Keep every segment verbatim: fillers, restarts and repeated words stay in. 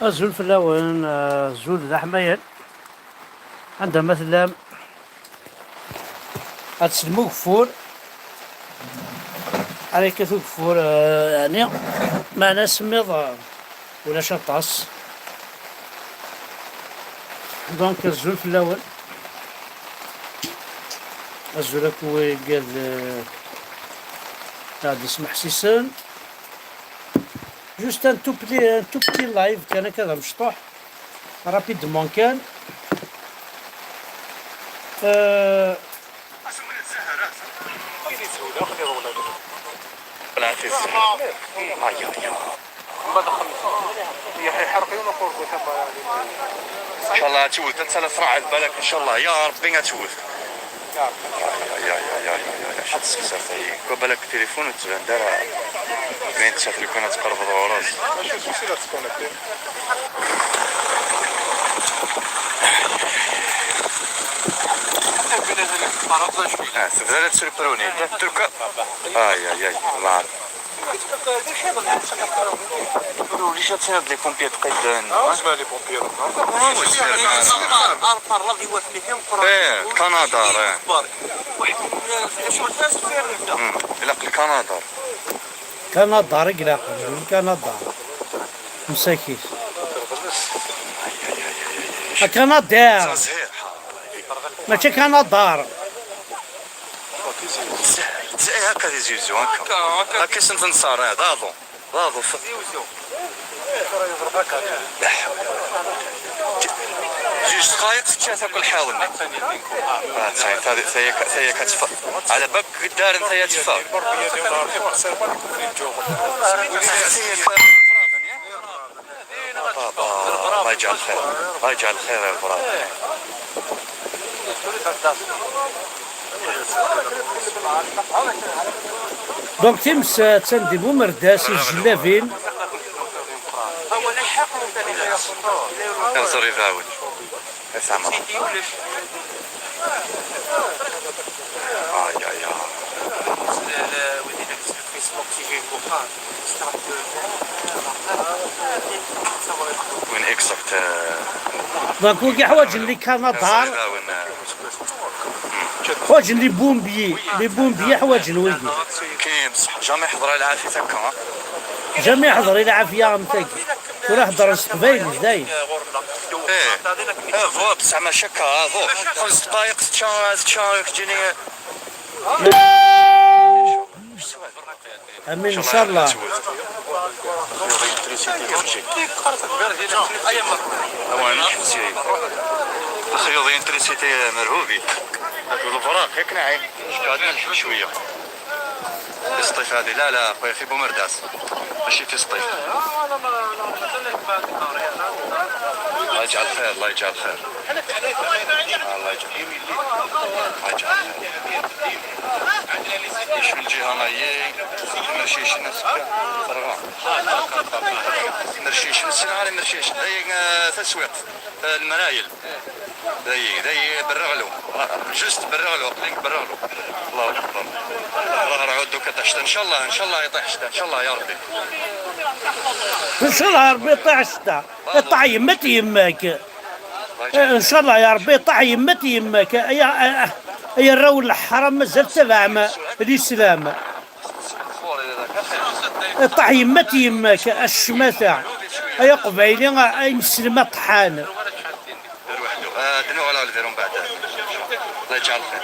Azul fell-awen, azul d aḥmayan. Anda ma tellam, ad teslem ugeffur. Ara yekkat ugeffur, eh, yeɛni, meɛna asemmiḍ, eh, ulac aṭas. Donc, azul fell-awen. Azul akk wigad, eh, ad ismeḥsisen. Juste un tout petit, un tout petit live kan akka d amecṭuḥ, rapidement kan. Euh, ان شاء الله تولد انت لا ترعد بالك، ان شاء الله يا ربي تولد. يا، يا، يا، يا، يا، يا، شحال تسكسر هي. كون بالك التليفون وتبان دار. مين تشاف لو كان تقرب الغرز. آه، تبدا لا تسربروني. تركا. آه، يا، يا، الله عارف. وليش هاد السنة بلي بومبيي تقيد؟ اسمع لي بومبيي. ايه، كندا، ايه. واحد من الناس في الناس. مم. لا، كندا. كندا، رجل كندا. مساكين. كندا. ماشي كندا. زي هكا تيزي وزو هكا. هكا. هكا سنت نصار، اه، ضاضو. ضاضو ف- لا حول ولا قوة. جوج دقايق تشا تاكل حاول. اه، تاي، تاي، تاي، تاي كتفا. على بالك قدار انت يا تفا. بابا، الله يجعل خير. الله يجعل خير يا برا. Donc, times, eh, attan di Bumerdas, i tjellabin. Iɣẓer ibawen. At Ɛmer. Ay, ay, ay. وين اكزاكت؟ Donc, wigi ḥwaǧen les canadars. Ḥwaǧen les pompiers. Les pompiers ḥwaǧen wigi. كاين بصح، جامي حضر العافية هكا. جامي حضر العافية ام تاكي. كل حضر استقبايل ازاي؟ ايه. ايه، فو، بصح ماشي هكا، فو. خمس دقايق، تشا، تشا، تجيني. امين ان شاء الله. اوان حسين. الخيوط التريسيتي مرهوبين. هادو الفراق ياك نعيم. قاعد نلحق شويه. في سطيف هذه، لا، لا، خويا، في بومرداس. ماشي في سطيف. الله يجعل خير، الله يجعل خير. الله يجعل، الله يجعل خير. شنو الجهة راهي؟ مرشيش نفسك. فرغا. مرشيش، نسينا على مرشيش. هاي، آه، تسويق. آه، المرايل. داي، داي برغلو. آه، جوست برغلو، قليك برغلو. الله أكبر. راه، راه عود دوكا طاح شتا. إن شاء الله، إن شاء الله يطيح شتا، إن شاء الله يا ربي. إن شاء الله يا ربي يطيح شتا. يطيح يمة يماك. إيه، إن شاء الله يا ربي يطيح يمة يماك. يا، يا، يا راول الحرام مازال تبع ما-، الإسلام. طاح يمة يماك، الشماتة. أي قبايلي، أي مسلمة طحان. دير وحده. آه، دنو على الفيرون بعد. الله يجعل خير.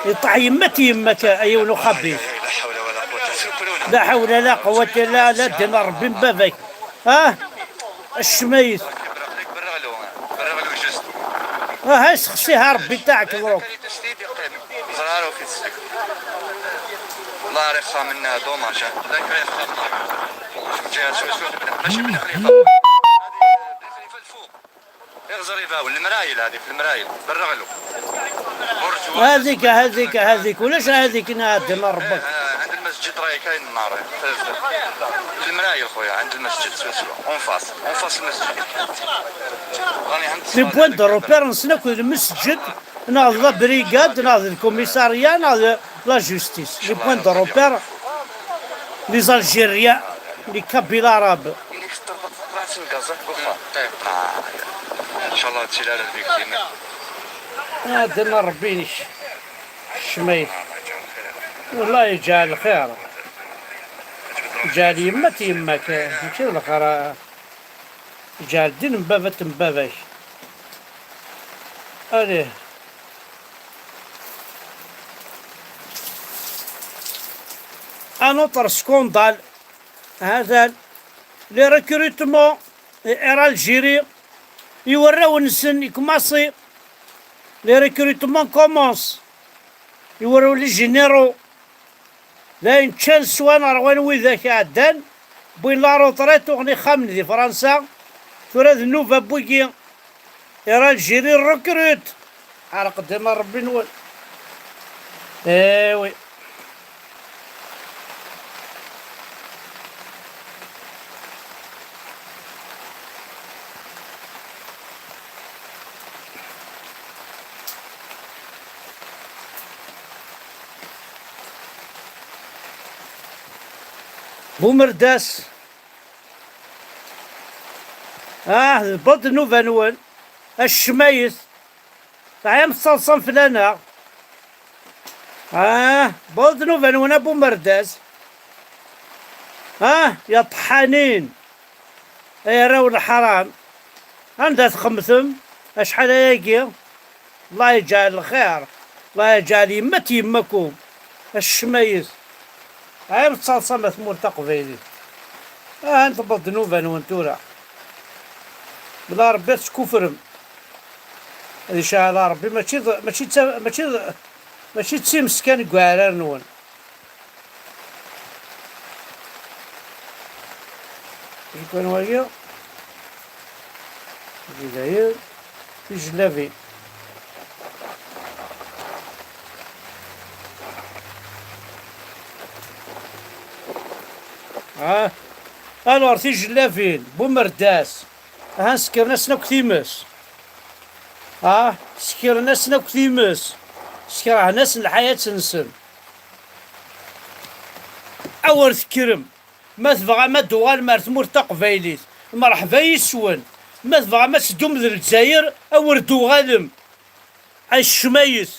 يطاح يمة يماك، أي ولو خبيث. لا حول ولا قوة إلا بالله. لا حول لا قوة إلا، لا دين ربي مبابك. ها؟ الشمايث. برغلو، برغلو جوست. ها، سخسيها ربي تاعك دروك. زرارو في السك. الله يرحم منا دوماج، ها. الله يرحم منا. جهة سويسرا تبدا. ماشي من الخليفة. هذه الخليفة الفوق. اغزر يباول، المرايل هذه، في المرايل. برغلو. برج واحد. هذيك، هذيك، هذيك. ولاش هذيك نادم ربك؟ آه، عند المسجد راهي كاين النار. في المرايل خويا، عند المسجد سويسرا. اون فاس، اون فاس المسجد. راني عند لي بوان دو روبير نسنا كل المسجد. ناض لا بريغاد، ناض الكوميساريا، ناض لا جوستيس. لي بوان دو روبير، لي زالجيريان، لي كابيل عرب. Gaẓa deg uxxam. Ah, ncallah ad tili ara lbiktima. Ah, dima Ṛebbi inek. Ccmayet. Wallah yeǧɛel lxir. Yeǧɛel yemma-t yemma-k. Mačči d lxir, ah. Yeǧɛel ddin n baba-t n baba-k. Allez. Un autre scandale. Hatan. Les recrutements i Air Algérie, i warraw-nsen, i commencé. Les recrutements commencent. I warraw, les généraux. D ayen ččan, swan, ṛwan widak iɛeddan, wwin la retraite, uɣen ixxamen di Fransa. Tura d nnuba n wigi. Air Algérie recrute. Ɛerqed ama Ṛebbi-nwen. Eh oui. Bumerdas. Ah, tewweḍ-d nnuba-nwen. Acmayet. Teɛyam tettaḍsam fell-aneɣ. Ah, tewweḍ-d nnuba-nwen a Bumerdas. Ah, ya ṭeḥḥanin. Ay arraw n leḥram. Anda txemmtem? Acḥal ayagi? Allah yeǧɛel lxir. Allah yeǧɛel yemma-t yemma-kum. Acmayet. Ɛir tettaḍsam a tmurt taqbaylit. Ahan tewweḍ-d nnuba-nwen tura. Bla Ṛebbi ad teskufrem. Ad iceɛɛel Ṛebbi, mačči d, mačči d ta-, mačči d, mačči d times kan deg uɛrar-nwen. Ikan wagi. Dayen, tijellabin. Ah, alors, tijellabin, Bumerdas. Ahan, sekren-asen akk times. Ah, sekren-asen akk times. Skerhen-asen lḥayat-nsen. Awer tekkrem. Ma tebɣam ad d-tuɣalem ar tmurt taqbaylit, mreḥba yis-wen. Ma tebɣam ad teddum d Lezzayer, awer d-tuɣalem. Ay ccmayet.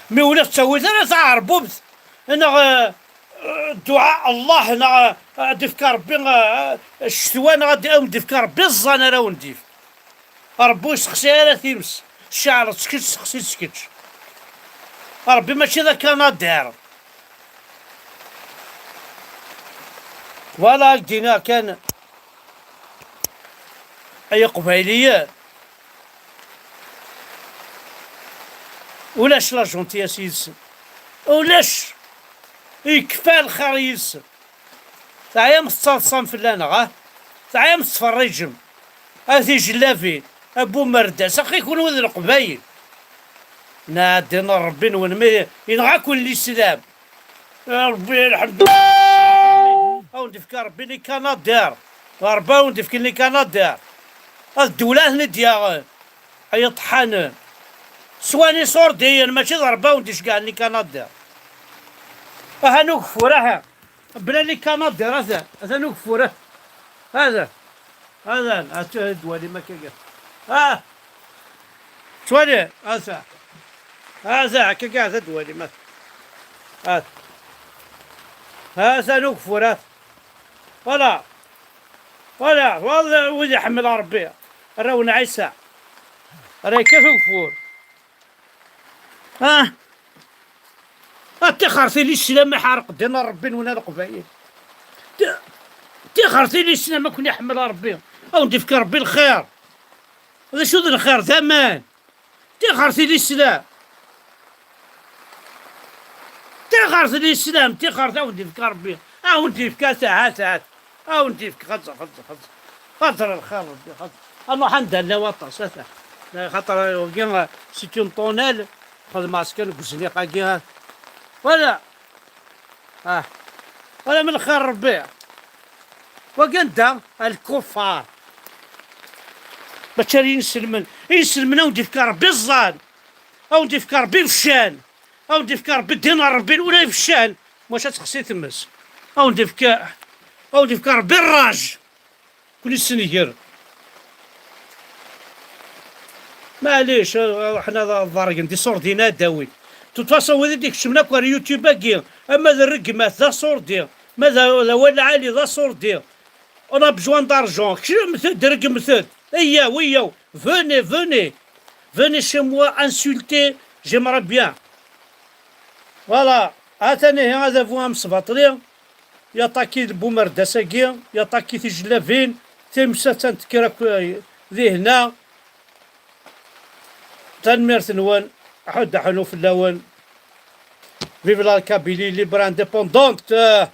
Mi ulac ttawil ara taɛerbubt, neɣ, eh, dduɛa Allah, neɣ, eh, ad d-ifk Ṛebbi, eh, ccetwa, neɣ ad, ad wen-d-ifk Ṛebbi ẓẓan ara wen-d-ifk. Ṛebbi ur yessexsi ara times. Ceɛleḍ-tt kečč, sexsi-tt kečč. Ṛebbi mačči d akanadiṛ. Voilà, ad k-d-iniɣ kan, ay Iqbayliyen, ulac la gentillesse yid-sen. Ulac. Yekfa lxir yid-sen. Teɛyam tettaḍsam fell-aneɣ, ah? Teɛyam tettferriǧem. A tijellabin, a Bumerdas, axi kunwi d Leqbayel. Nɛeddi n Ṛebbi-nwen, mi yenɣa-ken Lislam. A Ṛebbi, lḥemdullah. A wen-d-ifka Ṛebbi les canadiens. Ṛebbi a wen-d-ifken les canadiens. Ad ddewla ad ten-id-yaɣen. Ay iṭeḥḥanen. Swan iṣurdiyen, mačči d Ṛebbi a wen-d-iceggɛen les canadiens. Ahan ugeffur, aha. Bla les canadiens, atan, atan ugeffur, ah. Atan, atan, atan, ad twalim akka. Ah! Twali, atan. Atan, akka, atan, ad twalim, atan. Atan. Atan ugeffur, atan. Voilà. Voilà, voilà, wid iḥemmel Ṛebbi. Arraw n Ɛisa. Ara yekkat ugeffur. Ah! A tixert i lislam iḥerq ddin n Ṛebbi-nwen a Leqbayel. Ti-, tixert i lislam a ken-iḥemmel Ṛebbi. A wen-d-ifk Ṛebbi lxir. D acu d lxir? D aman. Tixert i lislam. Tixert i lislam, tixert a wen-d-ifk Ṛebbi. A wen-d-ifk a saɛat, saɛat. A wen-d-ifk, xaṭer, xaṭer, xaṭer. Xaṭer lxir Ṛebbi, xaṭer. A Muḥend, anda llan waṭas, ata. Xaṭer, wagi, c'est une tonnelle, xedmeɣ-tt kan deg uzniq-agi, ah. Voilà. Ah. Voilà, min lxir Ṛebbi. Wagi anda? Lkufar. Mačči ara inselmen. Inselmen a wen-d-ifk Ṛebbi ẓẓan. A wen-d-ifk Ṛebbi ibeccan. A wen-d-ifk Ṛebbi ddin n Ṛebbi ula ibeccan. Maca ad texsi tmes. A wen-d-ifk, a wen-d-ifk Ṛebbi ṛṛaj. Kul issenger. Maɛlic, ḥna d ḍargen d iṣurdiyen ad d-awin. De toute façon, wid i d-ikecmen akk ar YouTube-agi, ama d rregmat d aṣurdi, ma d, d awal lɛali d aṣurdi. On a besoin d'argent. Kecmet-d, regmet-d. Eyyaw, eyyaw. Venez, venez. Venez chez moi insulter. J'aimerais bien. Voilà. Atan ihi adabu amesbaṭli. Yaṭaki deg umerdas-agi. Yaṭaki tijellabin. Timsa attan tekker akk, eh, dihna. Tanemmirt-nwen. Ḥudd aḥunu fell-awen. Vive la Kabylie libre indépendante.